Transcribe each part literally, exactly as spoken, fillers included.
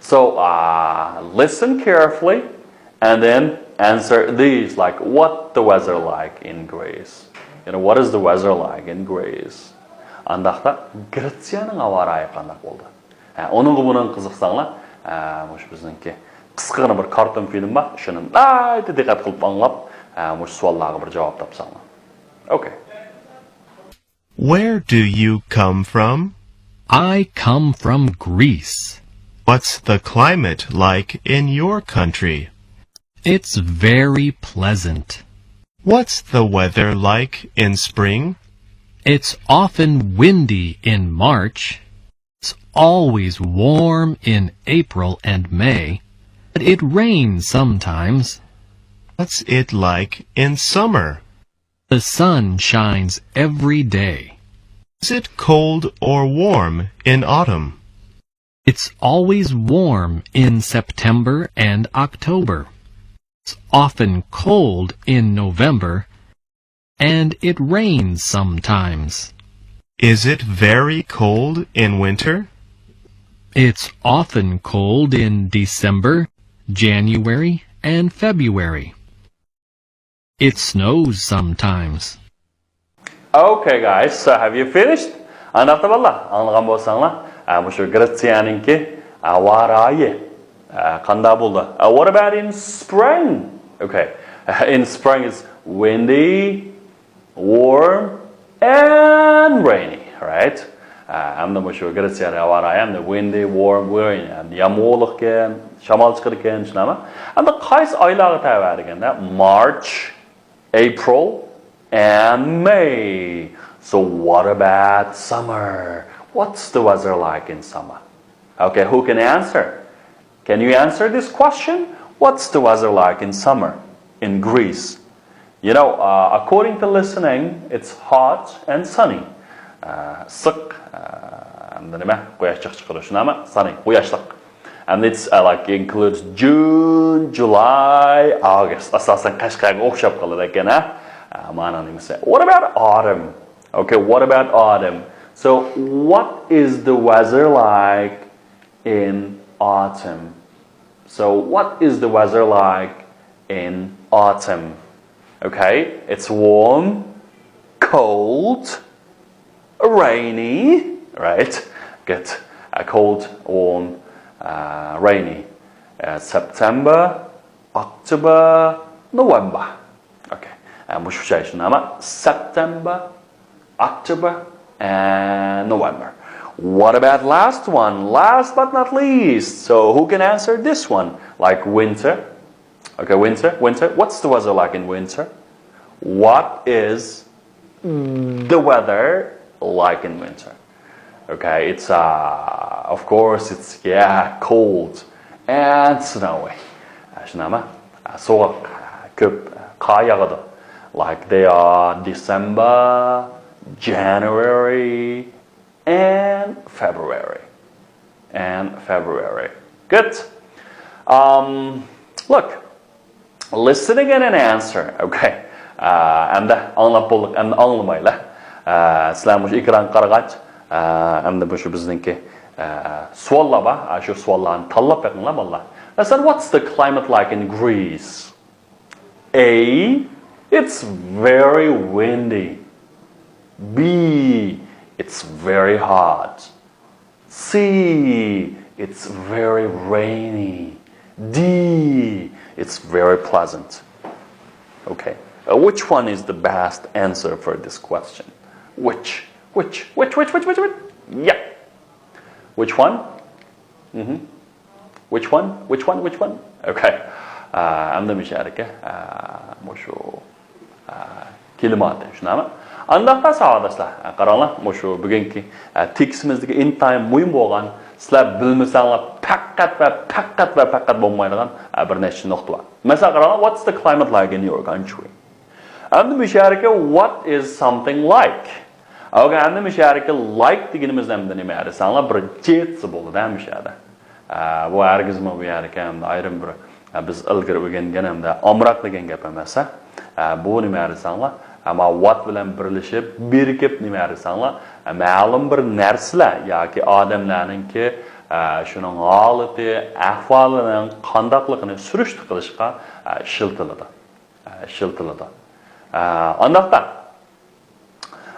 So, uh, listen carefully and then answer these, like, what the weather like in Greece? You know, what is the weather like in Greece? ئانداقتا گرېتسىيەنىڭ ھاۋا رايى قانداق بولدى؟ ھە، ئۇنىڭغا بۇنىڭغا قىزىقساڭلار، ھە، مۇشۇ بىزنىڭكى قىسقىغىنە بىر كارتون فىلىم بار، شۇنى ناھايىتى دىققەت قىلىپ ئاڭلاپ، ھە، مۇشۇ سوئاللارغا بىر جاۋاب تاپساڭلار. Okay. Where do you come from? I come from Greece. What's the climate like in your country? It's very pleasant. What's the weather like in spring? It's often windy in March. It's always warm in April and May, but it rains sometimes. What's it like in summer? The sun shines every day. Is it cold or warm in autumn? It's always warm in September and October. It's often cold in November, and it rains sometimes. Is it very cold in winter? It's often cold in December, January, and February. It snows sometimes. Okay, guys, so have you finished? ئانداقتا بالىلار، ئاڭلىغان بولساڭلار، ئە، مۇشۇ گرېتسىيەنىڭكى ھاۋا رايى، ئە، قانداق بولدى؟ ئە، what about in spring? Okay. In spring it's windy, warm and rainy, right? ئە، ھەمدە مۇشۇ گرېتسىيەنىڭ ھاۋا رايى ھەمدە windy, warm, rainy، ھەمدە يامغۇرلۇقكەن، شامال چىقىدىكەن، شۇنداقمۇ؟ ئەمدى قايسى ئايلارغا تەۋە دېگەندە، March, April and May. So what about summer? What's the weather like in summer? Okay, who can answer? Can you answer this question? What's the weather like in summer in Greece? You know, uh, according to listening, it's hot and sunny. ئىسسىق، ئەمدى نېمە؟ قۇياش جىق چىقىدۇ، شۇنداقمۇ؟ Sunny، قۇياشلىق. And it's, uh, like, includes June, July, August. ئاساسەن قەشقەرگە ئوخشاپ قالىدۇ ئىكەن، ھە؟ مانا نېمىسى. What about autumn? Okay, what about autumn? So, what is the weather like in autumn? So, what is the weather like in autumn? Okay, it's warm, cold, rainy, right? Good. Uh, cold, warm, uh, rainy. Uh, September, October, November. Okay. Uh, مۇشۇ ئۈچ ئاي شۇنداقمۇ؟ September, October, and November. What about last one? Last but not least. So who can answer this one? Like winter, Okay, winter, winter. What's the weather like in winter? What is the weather like in winter? Okay, it's, uh, of course, it's, yeah, cold and snowy. شۇنداقمۇ؟ سوغۇق، كۆپ قار ياغىدۇ. Like they are December, January, and February. And February. Good. Um, look, listen again and answer. Okay. ئەمدى ئاڭلاپ بولدۇق، ئەمدى ئاڭلىمايلى. سىلەر مۇشۇ ئېكرانغا قارىغاچ، ئەمدى مۇشۇ بىزنىڭكى سوئاللار بار. شۇ سوئاللارنى تاللاپ بېقىڭلار، بالىلار. مەسىلەن, what's the climate like in Greece? A, it's very windy. B, it's very hot. C, it's very rainy. D, it's very pleasant. Okay. Uh, which one is the best answer for this question? Which? Which? Which? Which? Which? Which? Which? Yeah. Which one? Mm-hmm. Which one? Which one? Which one? Okay. ئەمدى مۇشۇ يەرگە مۇشۇ كىلىماتى، شۇنداقمۇ؟ ئانداقتا ساۋاقداشلار، قاراڭلار، مۇشۇ بۈگۈنكى تېكىستىمىزدىكى ئىنتايىن مۇھىم بولغان، سىلەر بىلمىسەڭلار پەقەت ۋە پەقەت ۋە پەقەت بولمايدىغان بىر نەچچە نۇقتا بار. مەسىلەن، قاراڭلار, what's the climate like in your country? ئەمدى مۇشۇ يەرگە what is something like? ئەمدى مۇشۇ يەرگە like دېگىنىمىز ئەمدى نېمە دېسەڭلار، بىر جىتسى بولىدۇ مۇشۇ يەردە. ئە، بۇ ھەرگىزمۇ بۇ يەردىكى ئەمدى ئايرىم بىر، ئە، بىز ئىلگىرى ئۆگەنگەن ئەمدى ئامراق دېگەن گەپ ئەمەس، ئە. ئە، بۇ نېمە دېسەڭلار، ئەمما what بىلەن بىرلىشىپ، بىرىكىپ نېمە دېسەڭلار، ئە، مەلۇم بىر نەرسىلەر ياكى ئادەملەرنىڭكى، ئە، شۇنىڭ ھالىتى، ئەھۋالىنىڭ قانداقلىقىنى سۈرۈشتە قىلىشقا، ئە، ئىشلىتىلىدۇ. ئە، ئىشلىتىلىدۇ. ئە، ئانداقتا،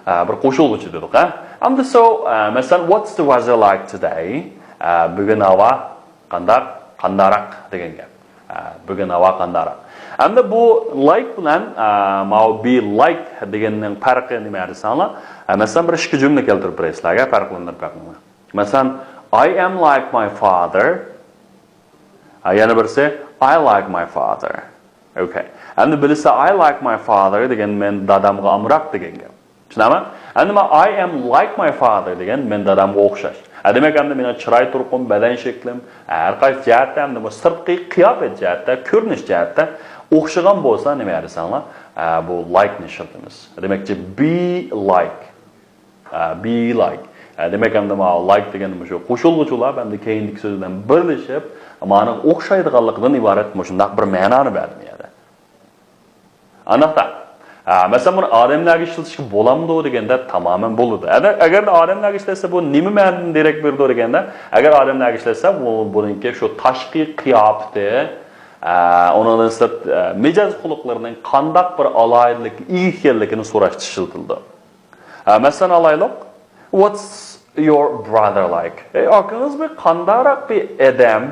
ئە، بىر قوشۇلغۇچى دېدۇق، ھە؟ ئەمدى سو، ئە، مەسىلەن، what's the weather like today؟ ئە، بۈگۈن ھاۋا قانداق، قانداقراق دېگەن گەپ. ئە، بۈگۈن ھاۋا قانداقراق. ئەمدى بۇ like بىلەن، ئە، ماۋۇ be like دېگەننىڭ پەرقى نېمە دېسەڭلار؟ ئە، مەسىلەن، بىر ئىككى جۈملە كەلتۈرۈپ بېرەيسىلەرگە، پەرقلەندۈرۈپ بېقىڭلار. مەسىلەن، I am like my father. ھە، يەنە بىرسى، I like my father. Okay. ئەمدى بىرسى I like my father دېگەن مەن دادامغا ئامراق دېگەن گەپ. چۈشىنەمەن؟ ئەمدى مەن I am like my father دېگەن مەن دادامغا ئوخشاش. ھە، دېمەك، ئەمدى مېنىڭ چىراي تۇرقۇم، بەدەن شەكلىم، ھەر قايسى جەھەتتە، ئەمدى بۇ سىرتقى قىياپەت جەھەتتە، كۆرۈنۈش جەھەتتە ئوخشىغان بولسا نېمە دېسەڭلار، ھە، بۇ like نى ئىشلىتىمىز. دېمەكچى، be like. ئە، be like. ئە، دېمەك، ئەمدى ماۋۇ like دېگەن مۇشۇ قوشۇلغۇچىلار ئەمدى كەينىدىكى سۆز بىلەن بىرلىشىپ، مانا ئوخشايدىغانلىقىدىن ئىبارەت مۇشۇنداق بىر مەنانى بەردى بۇ يەردە. ئانداقتا، ئە، مەسىلەن، بۇنى ئادەملەرگە ئىشلىتىشكە بولامدۇ دېگەندە، تامامەن بولىدۇ. ئەگەر، ئەگەر ئادەملەرگە ئىشلەتسە، بۇ نېمە مەنىدىن دېرەك بېرىدۇ دېگەندە، ئەگەر ئادەملەرگە ئىشلەتسە، بۇ، بۇنىڭكى شۇ تاشقى قىياپىتى، ئە، ئۇنىڭ نىسبەت، ئە، مىجەز خۇلقلىرىنىڭ قانداق بىر ئالاھىدىلىككە ئىگە ئىكەنلىكىنى سوراشتا ئىشلىتىلىدۇ. ھە، مەسىلەن ئالايلۇق. What's your brother like? ئەي، ئاكىڭىز بىر قانداقراق بىر ئادەم؟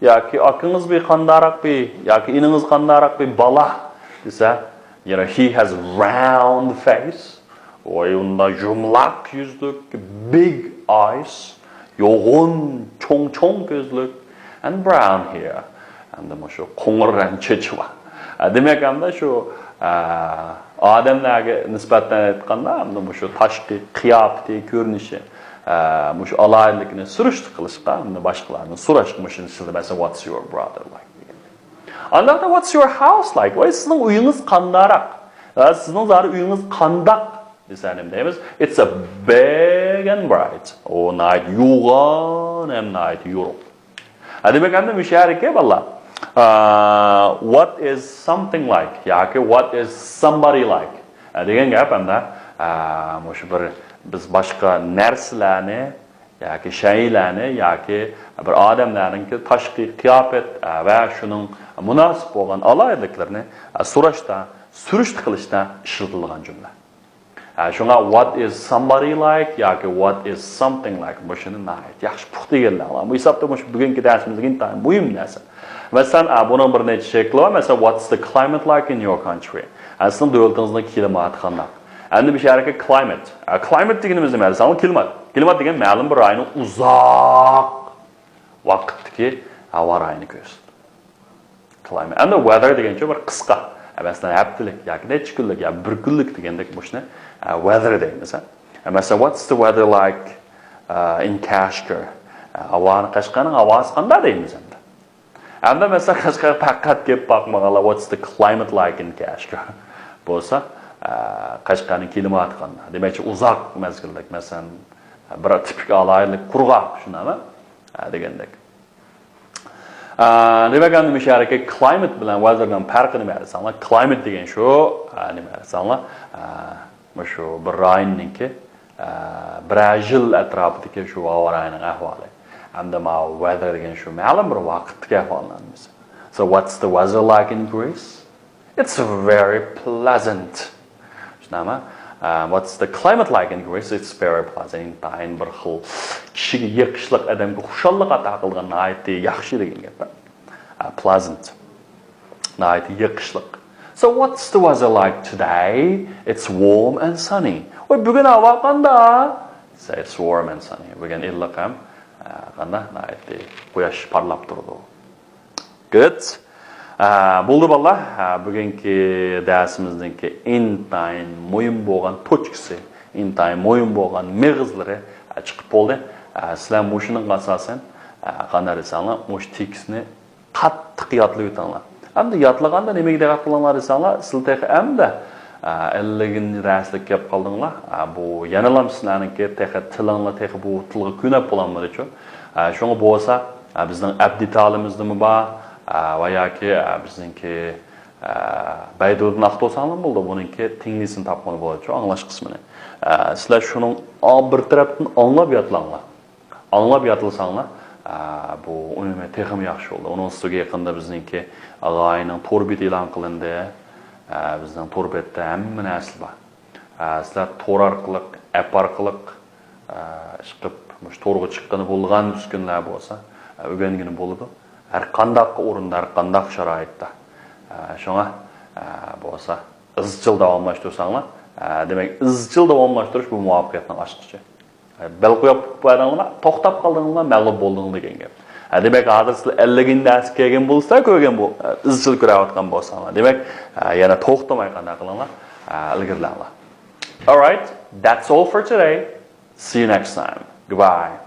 ياكى ئاكىڭىز بىر قانداقراق بىر، ياكى ئىنىڭىز قانداقراق بىر بالا دېسە، you know, he has round face. ۋاي، ئۇنداق يۇمىلاق يۈزلۈك، big eyes. يوغان، چوڭ-چوڭ كۆزلۈك. And brown hair. ئەمدى مۇشۇ قوڭۇر رەڭ چېچى بار. ئە، دېمەك، ئەمدى شۇ، ئە، ئادەملەرگە نىسبەتەن ئېيتقاندا، ئەمدى مۇشۇ تاشقى قىياپىتى، كۆرۈنۈشى، ئە، مۇشۇ ئالاھىدىلىكىنى سۈرۈشتە قىلىشقا، ئەمدى باشقىلاردىن سوراشقا مۇشۇنى ئىشلىتىمىز. مەسىلەن، what's your brother like دېگەندە. ئانداقتا، what's your house like? ۋاي، سىزنىڭ ئۆيىڭىز قانداقراق؟ ئە، سىزنىڭ زادى ئۆيىڭىز قانداق؟ دېسە نېمە دەيمىز؟ It's a big and bright. ئۇ ناھايىتى يوغان ھەم ناھايىتى يورۇق. ھە، دېمەك، ئەمدى مۇشۇ يەردىكى بالىلار، ئە، what is something like ياكى what is somebody like؟ ئە، دېگەن گەپ ئەمدى، ئە، مۇشۇ بىر بىز باشقا نەرسىلەرنى ياكى شەيئىلەرنى ياكى بىر ئادەملەرنىڭكى تاشقى قىياپەت، ئە، ۋە شۇنىڭ مۇناسىپ بولغان ئالاھىدىلىكلىرىنى، ئە، سوراشتا، سۈرۈشتە قىلىشتا ئىشلىتىلىدىغان جۈملە. ھە، شۇڭا what is somebody like ياكى what is something like مۇشۇنى ناھايىتى ياخشى پۇختا ئىگىلەڭلار. بۇ ھېسابتا مۇشۇ بۈگۈنكى دەرسىمىزدىكى ئىنتايىن مۇھىم نەرسە. مەسىلەن، ئا، بۇنىڭ بىر نەچچە شەكلى بار. مەسىلەن، what's the climate like in your country؟ ھە، سىزنىڭ دۆلىتىڭىزنىڭ كىلىماتى قانداق؟ ئەمدى بۇ يەردىكى climate. ئا، climate دېگىنىمىز نېمە دېسەڭ، كىلىمات. كىلىمات دېگەن مەلۇم بىر رايوننىڭ ئۇزاق ۋاقىتتىكى ھاۋا رايىنى كۆرسىتىدۇ. Climate. ئەمدى weather دېگەنچە بىر قىسقا، مەسىلەن، ھەپتىلىك ياكى نەچچە كۈنلۈك ياكى بىر كۈنلۈك دېگەندەك مۇشۇنى، ئە، weather دەيمىز، ھە. مەسىلەن، what's the weather like, uh, in Kashgar? ئە، ھاۋانى، قەشقەرنىڭ ھاۋاسى قانداق دەيمىز ئەمدى. ئەمدى مەسىلەن، قەشقەرگە پەقەت كېلىپ باقمىغانلار، what's the climate like in Kashgar بولسا، ئە، قەشقەرنىڭ كىلىماتى قانداق؟ دېمەكچى، ئۇزاق مەزگىللىك، مەسىلەن، بىر تىپىك ئالاھىدىلىك، قۇرغاق، شۇنداقمۇ؟ ئە، دېگەندەك. ئە، دېمەك، ئەمدى مۇشۇ يەردىكى climate بىلەن weather نىڭ پەرقى نېمە دېسەڭلار، climate دېگەن شۇ، ئە، نېمە دېسەڭلار، ئە، مۇشۇ بىر رايوننىڭكى، ئە، بىرەر يىل ئەتراپىدىكى شۇ ھاۋا رايىنىڭ ئەھۋالى. ئەمدى ماۋۇ weather دېگەن شۇ مەلۇم بىر ۋاقىتتىكى ئەھۋالنىڭ نېمىسى. So what's the weather like in Greece? It's very pleasant. شۇنداقمۇ؟ ئە، what's the climate like in Greece? It's very pleasant. ئىنتايىن بىر خىل كىشىگە يېقىشلىق، ئادەمگە خۇشاللىق ئاتا قىلىدىغان ناھايىتى ياخشى دېگەن گەپ. ئە، pleasant. ناھايىتى يېقىشلىق. So what's the weather like today? It's warm and sunny. ۋاي، بۈگۈن ھاۋا قانداق؟ Say it's warm and sunny. بۈگۈن ئىللىق ھەم، ئە، قانداق؟ ناھايىتى قۇياش پارلاپ تۇرىدۇ. Good. ئە، بولدى بالىلار. ئە، بۈگۈنكى دەرسىمىزنىڭكى ئىنتايىن مۇھىم بولغان توچكىسى، ئىنتايىن مۇھىم بولغان مېغىزلىرى، ئە، چىقىپ بولدى. ئە، سىلەر مۇشۇنىڭغا ئاساسەن، ئە، قانداق دېسەڭلار، مۇشۇ تېكىستنى قاتتىق يادلىۋېتىڭلار. ئەمدى يادلىغاندا نېمىگە دىققەت قىلىڭلار دېسەڭلار، سىلەر تېخى ئەمدى، ئە، ئەللىكىنچى دەرسلىككە كەپ قالدىڭلار. ئە، بۇ يەنىلا سىلەرنىڭكى تېخى تىلىڭلار تېخى بۇ تىلغا كۆنۈپ بولالمىدىچۇ. ئە، شۇڭا بولسا، ئە، بىزنىڭ ئەپ دېتالىمىزدىمۇ بار، ئە، ۋە ياكى، ئە، بىزنىڭكى، ئە، بەيدۇدىن ئاختۇرساڭلار بولىدۇ، بۇنىڭكى تىڭلىسىنى تاپقىلى بولىدۇ، ئاڭلاش قىسمىنى. ئە، سىلەر شۇنىڭ بىر تەرەپتىن ئاڭلاپ يادلاڭلار. ئاڭلاپ يادلىساڭلار، ئە، بۇ ئۈنۈمى تېخىمۇ ياخشى بولىدۇ. ئۇنىڭ ئۈستىگە يېقىندا بىزنىڭكى ئاغايىنىڭ تور بېتى ئېلان قىلىندى. ئە، بىزنىڭ تور بەتتە ھەممە نەرسە بار. ئە، سىلەر تور ئارقىلىق، ئەپ ئارقىلىق، ئە، ئىشقىپ، مۇشۇ تورغا چىققىلى بولىدىغان ئۈسكۈنىلەر بولسا، ئە، ئۆگەنگىلى بولىدۇ. ھەر قانداق ئورۇندا، ھەر قانداق شارائىتتا. ئە، شۇڭا، ئە، بولسا ئىزچىل داۋاملاشتۇرساڭلار، ئە، دېمەك، ئىزچىل داۋاملاشتۇرۇش بۇ مۇۋەپپەقىيەتنىڭ ئاچقۇچى. بەل قويۇپ بەردىڭلارمۇ، توختاپ قالدىڭلار، مەغلۇپ بولدۇڭلار دېگەن گەپ. ھە، دېمەك، ھازىر سىلەر ئەللىك دەرسكە كەلگەن بولسا، كۆرگەن بۇ، ئىزچىل كۆرۈۋاتقان بولساڭلار، دېمەك، يەنە توختىماي قانداق قىلىڭلار، ئىلگىرىلەڭلار. Alright, that's all for today. See you next time. Goodbye.